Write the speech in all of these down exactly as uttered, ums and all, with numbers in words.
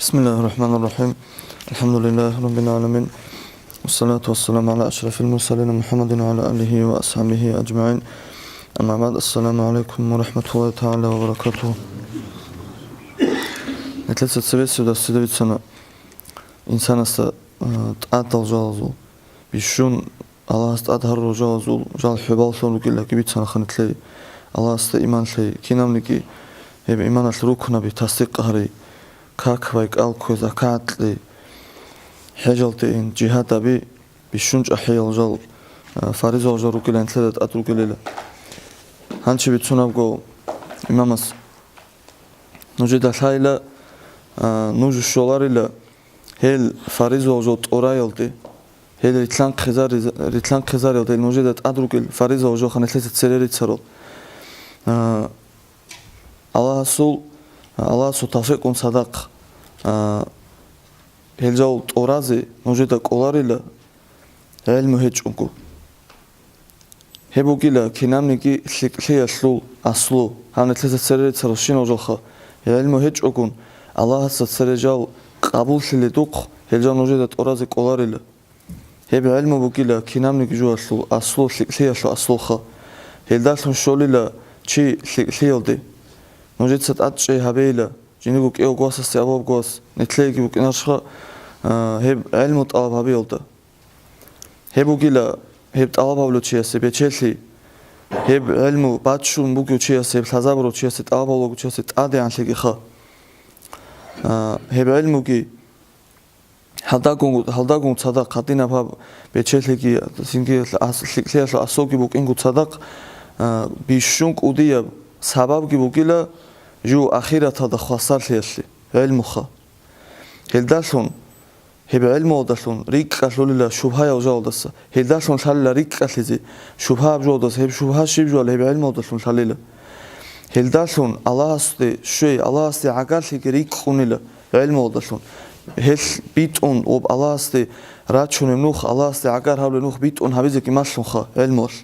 بسم الله الرحمن الرحيم. الحمد لله رب العالمين. والصلاة والسلام على أشرف المرسلين محمد وعلى آله وأصحابه أجمعين. أما بعد. السلام عليكم ورحمة الله تعالى وبركاته. Нилъеца цебесеб дарсида бицана инсанасда, э, тӀадал жалазул, бищун Аллагьас тӀад гьарурал жалазул жал хӀубаллъун ругелаги бицанаха нилъее. Аллагьасда иман лъей, кинабниги гьеб иманалъ рукнаби тасдикъ гьарей, как байкӀал ккве, закагӀат кьей, хӀежалде ин, жигьад гьаби, бищун чӀахӀиял жал, а, фаризал жал ругилан нилъеда тӀад ругелила. Гьанчи бицунабго имамас нужеда лъайила, а, нуж щоларила гьел фаризал жал тӀураялде, гьел рилълъанхъизариз-, рилълъанхъизариялде гьел нужеда тӀад ругел фаризал жал ханилъеца цере рицарал. А, Аллагьасул, Аллагьасул тавфикъун цадахъ, а, гьел жал тӀуразе нужеда кӀоларила гӀелму гьечӀого. Гьеб бугила кинабниги лъикӀлъиялъул аслу, гьанилъеца цере рицарал щинал жалха, гӀелму гьечӀогун, Аллагьасда цере жал къабуллъиледухъ гьел жал нужеда тӀуразе кӀоларила. Гьеб гӀелму бугила кинабниги жоялъул аслу, лъикӀлъиялъул аслулха. Гьелдалъун щолила чи лъикӀлъиялде. Нужеца тӀадчӀей гьабейила, жиндирго кӀиявго васасде абуабго вас, нилъееги букӀинарищха, а, гьеб гӀелму тӀалаб гьабиялда. Гьеб бугила гьеб тӀалаб гьабулев чиясе бечелъи, гьеб гӀелму баччун бугев чиясе, гьеб лъазабурав чиясе, тӀалаб гьабулев чиясе тӀадегӀанлъигиха. А, гьеб гӀелмуги гьалдагун, гьалдагун цадахъ гьадинаб гьаб бечелъиги, цинги ас-, лъикӀлъиялъул аслуги букӀинго цадахъ, а, бищун кӀудияб сабабги бугила жив ахираталда хвасарлъиялъе, гӀелмуха. Гьелдалъун, гьеб гӀелмуялдалъун рикӀкӀалъулила шубгьаял жалдаса, гьелдалъун лъалила рикӀкӀалъизе шубгьаяб жалдаса, гьеб шубгьа щиб жуала гьеб гӀелмуялдалъун лъалила. Гьелдалъун Аллагьасде щвей, Аллагьасде гӀагарлъиги рикӀкӀунила гӀелмуялдалъун. Гьелъ битӀун ва Аллагьасде рачунеб нух, Аллагьасде гӀагар гьабулеб нух битӀун гьабизеги малъунха гӀелмуялъ.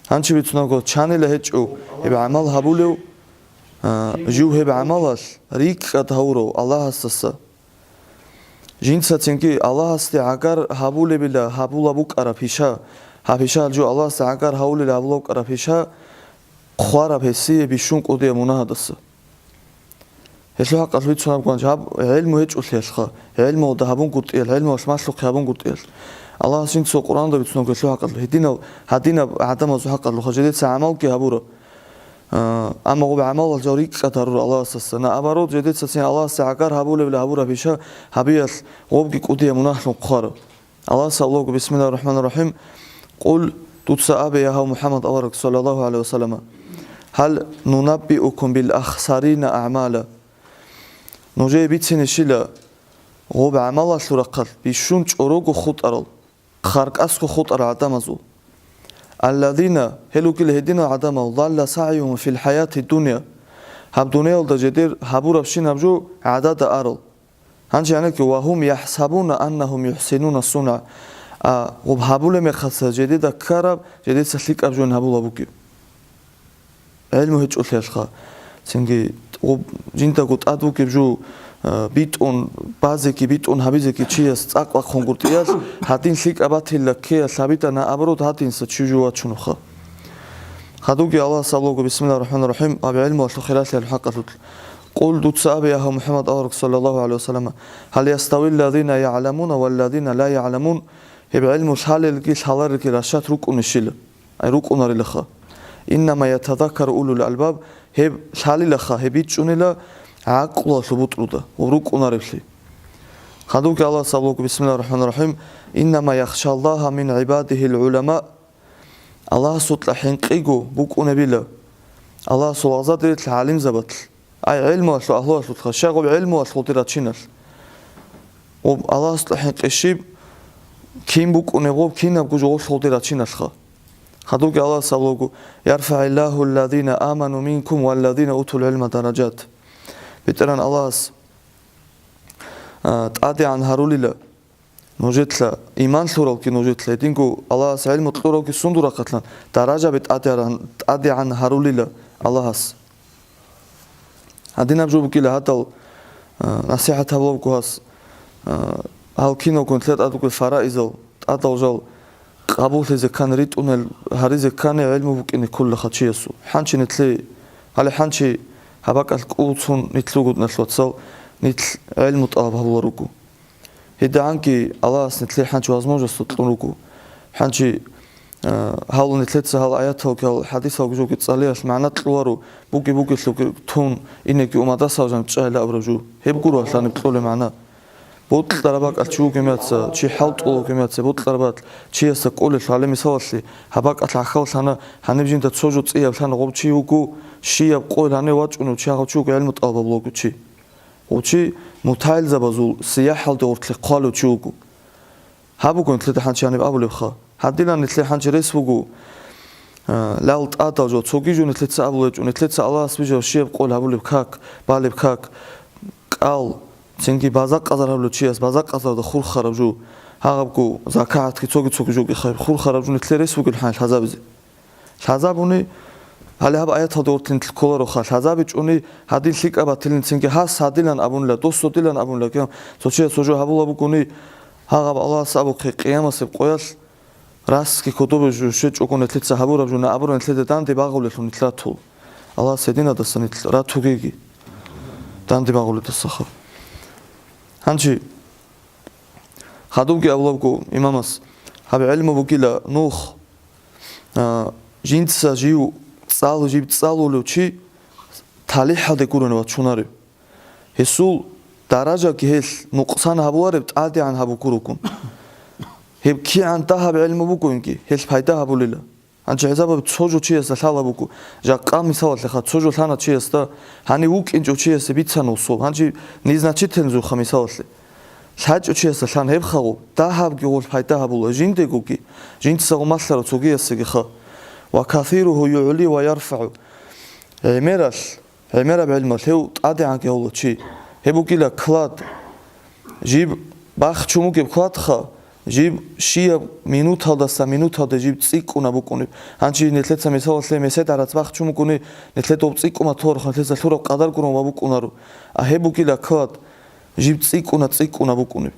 Гьанчи бицунабго, чанила гьечӀо гьеб гӀамал гьабулев, а, жив гьеб гӀамалалъ рикӀкӀад гьавурав Аллагьасдаса. Жинцацинги Аллагьасде гӀагар гьабулебила гьабула букӀараб пиша, гьаб пиша гьалжу Аллагьасде гӀагар гьавулел гьабула букӀараб пиша хъвараб гьесие бищун кӀудияб мунагьадаса. Гьелъул хӀакъалъ бицунаб гванж гьаб гӀелму гьечӀолъиялъха, гӀелмуялда гьабунгутӀиялъ, гӀелмуялъ малъухъе гьабунгутӀиялъ. Аллагьас жинца Къуръанда бицунаб гьелъул хӀакъалъ, гьединав, гьадинаб гӀадамазул хӀакъалъулха жедеца гӀамалги гьабура. А, амма гъуб гӀамалал жал рикӀкӀад гьарур Аллагьасдаса. Наоборот, жедеца цин Аллагьасде гӀагар гьабулеб гьабураб иша гьабиялъ гъубги кӀудияб мунагьлъун хъвара. Аллагьас абулаго, бисмиллагьир рахӀманир рахӀим, «Къул», дуца абе, я гьав МухӀаммад авараг, саллаллагьу гӀалайгьи ва саллама, «Гьал нунаббиукум бил ахсарина агӀмала?» Нужее бицинищила гъуб гӀамалалъул рахъалъ бищун чӀорого хутӀарал, хъаркъасго хутӀарал гӀадамазул. Алладина, гьел ругел гьединал гӀадамал, далла сагӀюгьум фил хӀаяти дунья, гьаб дуниялда жедер гьабурабщинаб жо гӀадада арал. Гьанже гьанекке, ва гьум яхӀсабуна аннагьум юхӀсинуна сунъа, а гъуб гьабулеб мехалъа жедеда ккараб, жедеца лъикӀаб жойин гьабула бугеб. ГӀелму гьечӀолъиялъха. Цинги гъуб-, жиндаго тӀад бугеб жо, а, битӀун базеги, битӀун гьабизеги чияс цӀакъ бахъунгутӀиялъ, гьадин лъикӀаб батилла ккеялъ гьабитӀа, наоборот, гьадинса чи жо вачунухъа. Хадуги Аллагьас абулаго, бисмиллагьир рахӀманир рахӀим, аб гӀелмуялъул хиралъиялъул хӀакъалъулъ. Къул, дуца абе, я гьав МухӀаммад авараг, саллаллагьу гӀалайгьи ва саллама, гьал яставилладина ягӀламуна валладина ла ягӀламун, гьеб гӀелму лъалелги лъаларелги рашат рукӀунищила? Ай, рукӀунарилаха. Иннама ятазаккару улул албаб, гьеб лъалилаха, гьеб бичӀчӀунила гӀакълуялъул бутӀруда, гъуб рукӀунареблъи. Хадубги Аллагьас абулаго, бисмиллагьир рахӀманир рахӀим, «Иннама яхшаллагьа мин гӀибадигьил гӀулама». Аллагьасукьа хӀинкъиго букӀунебила Аллагьасул лагъзадерилъ гӀалимзабатлъ. Ай, гӀелмуялъул агьлуялъулъха, щай гъуб гӀелмуялъ гъудира чиналъ. Гъуб Аллагьасда хӀинкъи щиб, кин букӀунеб гъуб, кинабго жо гъулъ гъудира чиналъха. Хадуги Аллагьас абулаго, «ЯрфагӀиллагьу алладина аману минкум валладина утул гӀилма даражат». БетӀеран Аллагьас, а, тӀадегӀан гьарулила, нужетлъа, иман лъуралги нужетлъа, гьединго Аллагьас гӀелму кьуралги сундул рахъалъан даражаби тӀадегӀан-, тӀадегӀан гьарулила Аллагьас. Гьадинаб жо бугила гьадал, А, насихӀат гьабулебго гьас, а, гьал киналго нилъер тӀад бугел фараизал, тӀадал жал къабуллъизе ккани, ритӀунел гьаризе ккани, гӀелму букӀине кколелха чиясул. ХӀанчи нилъее, гьале хӀанчи гьаб бакӀалъ кӀуцун нилъ ругодал, вацал, нилъ гӀелму тӀалаб гьабулел руго. ГьедигӀанги Аллагьас нилъее хӀанчи возможность кьун руго. ХӀанчи, а, гьал нилъеца гьал аяталги, гьал хӀадисалги жоги цӀалиялъ магӀна кьоларо, буги-бугелъулги тун, инеги умадасал жан чӀайилан абураб жо. Гьеб гуро гьалъ гьаниб кьолеб магӀна. Бокьараб бакӀалъ чи вугеб мехалъ, чи хӀалтӀулев вугеб мехалъ, бокьараб бакӀалъ чиясда кӀолелъул, гьале мисалалъе, гьаб бакӀалъ гӀахьаллъана, гьаниб жинда цо жо цӀияб лъана гъоб чи вуго, щияб къойил гьанив вачӀунев чи, гьав чи вуго гӀелму тӀалаб гьабулев чи. Гъов чи мутагӀилзабазул сияхӀалде гъоркье хъвалев чи вуго. Гьаб буго нилъеда хӀанчи гьаниб абулебха. Гьадинан нилъее хӀанчи рес буго, а, лал тӀадал жо, цоги жо нилъеца абулеб гьечӀо, нилъеца Аллагьас бижараб щияб къойил гьабулеб как, балеб как, кӀал, цинги база-къазар гьабулев чияс база-къазарда хурхараб жо, гьагъабго закагӀатги цоги-цоги жоги хай хурхараб жо нилъее рес бугел хӀанчи лъазабизе. Лъазабуни, гьале гьаб аяталда гъоркье нилъ кколароха, лъазабичӀони, гьадин лъикӀаб батилин цинги гьас гьадилан абунила, дос додилан абунила, кигӀан цо чияс цо жо гьабулеб бугони, гьагъаб Аллагьас абухъе къиямасеб къоялъ расги кодобе жо щвечӀого нилъеца гьабураб жо абураб нилъеда данде багъулелъул нилъ ратула. Аллагьас гьединадаса нилъ ратугеги данде багъуледасаха. Гьанчи хадубги абулебго имамас, гьаб гӀелму бугила нух, а, жинца жив цӀал-, жив цӀалулев чи талихӀалде гурони вачунарев. Гьесул даражаги гьелъ нукъсан гьабулареб тӀадегӀан гьаб гурогун. Гьеб кигӀан дагьаб гӀелму бугониги, гьелъ пайда гьабулила. Гьанже гӀезабаб цо жо чиясда лъала буго. Жакъа мисалалъеха, цо жо лъана чиясда, гьанив вукӀинчӀев чиясе бицана усул. Гьанже незначительный жо-ха мисалалъе. ЛъачӀев чиясда лъан гьеб хагъу, дагьабги гъолъ пайда гьабула жиндегоги, жинцагъун малъарав цогиясегиха. Ва касиругьу югӀли ва ярфагӀу. ГӀемерал, гӀемераб гӀелмалъ гьев тӀадегӀанги гьавула чи. Гьеб бугила клад. Жиб бахчун бугеб кладха, жиб щияб минуталдаса минуталде жиб цӀикӀкӀунаб букӀунеб. Гьанже нилъеца мисалалъе месед гӀарац бахчун бугони, нилъеда доб цӀикӀкӀуна торхун, нилъеца лъураб къадар гурони букӀунаро. А гьеб бугила клад, жиб цӀикӀкӀуна, цӀикӀкӀуна букӀунеб.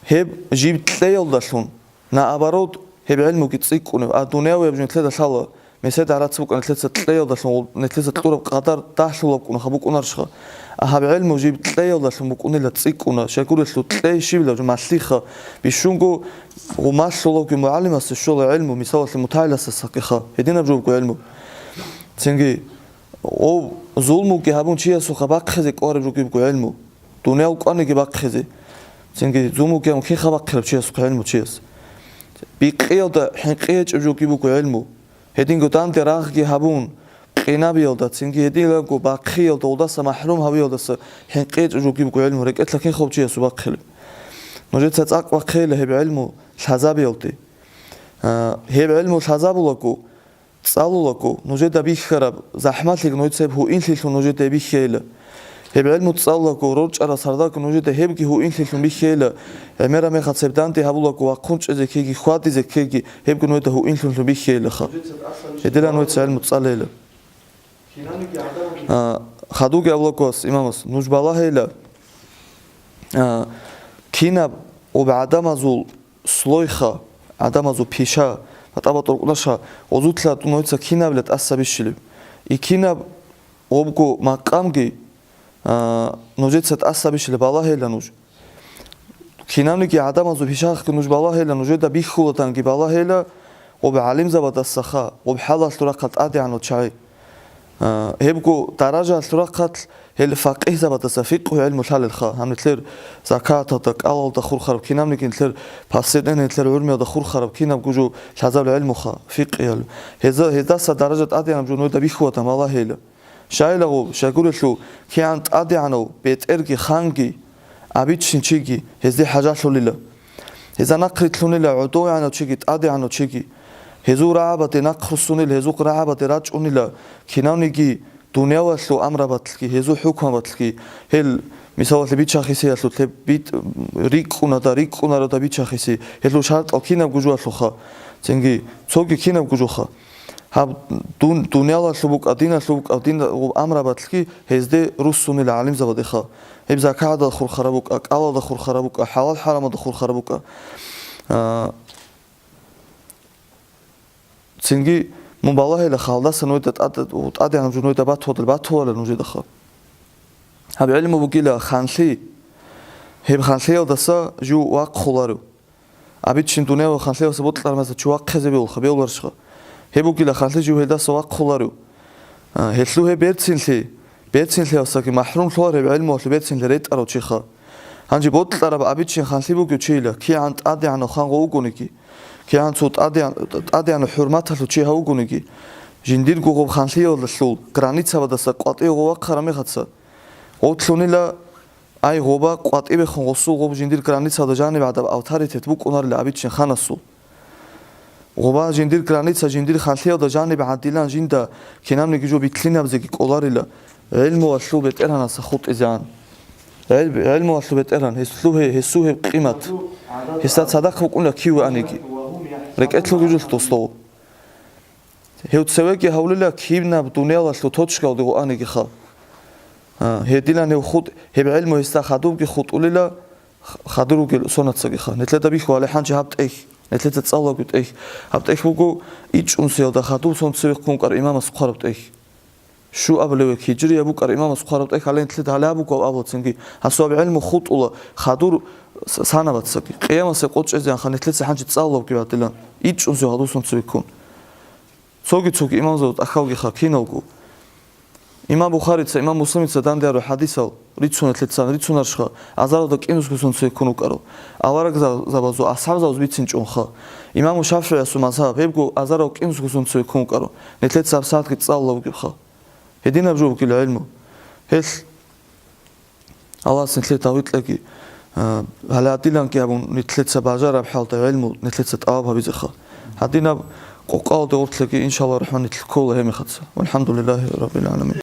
Гьеб жиб кьеялдалъун, наоборот, гьеб гӀелмуги цӀикӀкӀунеб. А дуниявияб жо нилъеда лъала, месед гӀарац букӀана нилъеца кьеялдалъун, нилъеца кьураб къадар дагьлъулаб букӀунаха, букӀунарищха? А гьаб гӀелму жиб кьеялдалъун букӀунила цӀикӀкӀуна, щайгурелъул кьей щибила жо малъиха, бищунго гъумалъулавги мугӀалимасе щола гӀелму, мисалалъе, мутагӀиласасахъеха, гьединаб жо буго гӀелму. Цинги, ов зулмуги гьабун чиясухъа бахъизе кӀвараб жоги буго гӀелму. Дуниял кӀваниги бахъизе. Цинги зумугиян киха бахъилаб чиясухъ гӀелму чияс. Бикъиялда хӀинкъи гьечӀеб жоги буго гӀелму. Гьединго данде рагъги гьабун, къинабиялда, цинги гьединго бахъиялда, гъолдаса махӀрум гьавиялдаса хӀинкъи гьечӀеб жоги буго гӀелму, рекӀелъа кинха гьав чиясул бахъилеб. Нужеца цӀакъ бахъейила гьеб гӀелму лъазабиялде. А, гьеб гӀелму лъазабулаго, цӀалулаго, нужеда бихьараб захӀмалъиги нужеца гьеб гьуинлъилъун нужеда бихьейила. Гьеб гӀелму цӀалулаго, рорчӀарал сардаго нужеда гьебги гьуинлъилъун бихьейила, гӀемераб мехалъ гьеб данде гьабулаго, вахъун чӀезе ккеги, хьвадизе ккеги, гьебго нужеда гьуинлъилъун бихьейилаха. Гьединан нужеца гӀелму цӀалейила. А, хадуги абулаго ас имамас, нуж балагьейила, а, кинаб об гӀадамазул слойха, гӀадамазул пиша, батӀа-батӀа рукӀунаша, гъозулъа дун гьоца кинабила тӀаса бищилеб. И кинаб обго макъамги, а, нужеца тӀаса бищилеб балагьейила нуж. Кинавниги гӀадамазул пишахъги нуж балагьейила, нужеда бихьуладанги балагьейила, гъоб гӀалимзабадасаха, гъоб хӀалалъул рахъалъ тӀадегӀанал чагӀи. А, гьебго даражаялъул рахъалъ гьел факъигьзабадаса фикъгьу гӀелму лъалелха, гьанилъер закаталда, кӀалалда хурхараб кинабниги нилъер пасетӀен, нилъер гӀурмиялда хурхараб кинабго жо лъазабал гӀелмуха, фикъгьиял. Гьеза-, гьездаса даража тӀадегӀанаб жо нужеда бихьугьатан балагьейила. Щайлагъул, щайгурелъул, кигӀан тӀадегӀанав бетӀерги ханги, обычный чиги гьезде хӀажалъулила. Гьезда нахърилълъунила гӀодовегӀанав чиги, тӀадегӀанав чиги. Гьезул рагӀабаде нахърусунила, гьезул рагӀабаде рачӀунила кинавниги дуниялалъул амрабатлъги, гьезул хӀукмабатлъги, гьел, мисалалъе, бичахисеялъул гьеб бит-, рикӀкӀунада, рикӀкӀунарада бичахисе, гьелъул шартӀал кинабго жоялъулха, цинги цоги кинабго жоха. Гьаб дун-, дуниялалъул букӀа, диналъул букӀа, дин амрабалъги гьезде руссунила гӀалимзабадеха. Гьеб закагӀаталда хурхараб букӀа, кӀалалда хурхараб букӀа, хӀалал-хӀарамалда хурхараб букӀа. А, цинги мун балагьила халдаса нужеда тӀад-, тӀадегӀан жо нужеда батулел батуларел нужедаха. Гьаб гӀилму бугила ханлъи, гьеб ханлъиялдаса жив вахъуларев. Абичин дуниялалъул ханлъиялдаса бокьараб мехалъ чи вахъизе бегьулаха, бегьуларищха? Гьеб бугила ханлъи жив гьелдаса вахъуларев. А, гьелъул гьеб берцинлъи, берцинлъиялдасаги махӀрум лъугьараб гӀилмуялъул берцинлъи ретӀарав чиха. Гьанже бокьараб абичин ханлъи бугев чийила, кигӀан тӀадегӀанав ханго вугониги, кигӀан цо тӀадегӀан-, тӀадегӀанав хӀурматалъув чи гьав вугониги, жиндирго гъоб ханлъиялдалъул границабаздаса къватӀиве гъов вахъараб мехалъ, гъов лъунила, ай, гъоба къватӀивехун гъосул гъоб жиндир границалда жаниб гӀадаб авторитет букӀунарила абичин ханасул. Гъоба жиндир граница жиндир ханлъиялда жаниб гӀадилан жинда кинабниги жо битлъинабизеги кӀоларила, гӀилмуялъул бетӀергьанасда хутӀизегӀан. ГӀил-, гӀилмуялъул бетӀергьан, гьесул гье-, гьесул гьеб къимат, гьесда цадахъ букӀуна кив вугониги. РекӀелъул гужулъ досдов. Гьев цевеги гьавлила кибнаб дуниялалъул точкаялде вугонигиха. А, гьедилан гьев хутӀ-, гьеб гӀилму гьесда хадубги хутӀулила, х-, хадур ругел сонацагиха. Нилъеда бихьулеб гьанже гьаб тӀехь, нилъеца цӀалулеб тӀехь. Гьаб тӀехь буго ичӀнусиялда хадуб сон цевехъун вукӀарав имамас хъвараб тӀехь. Щуабилеб век гьижрияб букӀараб имамас хъвараб тӀехь гьале нилъеда гьале гьаб буго абулеб цинги, гьасул гьаб гӀилму хутӀула хадур с-, санабацаги. Къиямасеб къо чӀезегӀанха нилъеца гьанже цӀалулебги батилан, ичӀнусиялда хадуб сон цевехъун. Цоги-цоги имамзабаз тӀахьалгиха киналго. Имам Бухарица, имам Муслимица данде гьарурал хӀадисал рицун нилъеца, рицунарищха, азаралда кӀинусго сон цевехъун вукӀарал аварагзабазул асхӀабзабаз бицинчӀунха. Имаму ШафигӀиясул мазгьаб, гьебго азарал кӀинусго сон цевехъун вукӀарал, нилъеца гьабсагӀатги цӀалулеб бугебха. Гьединаб жо бугила гӀилму. Гьелъ Аллагьас нилъее тавфикъ кьеги, а, гьале гьадиланги абун нилъеца бажараб хӀалда гӀилму нилъеца тӀалаб гьабизеха. Гьадинаб къокъалде гъоркьги, иншаллагь рахӀман, нилъ ккола гьеб мехалъ. ВалхӀамдулиллагьи раббил гӀаламин.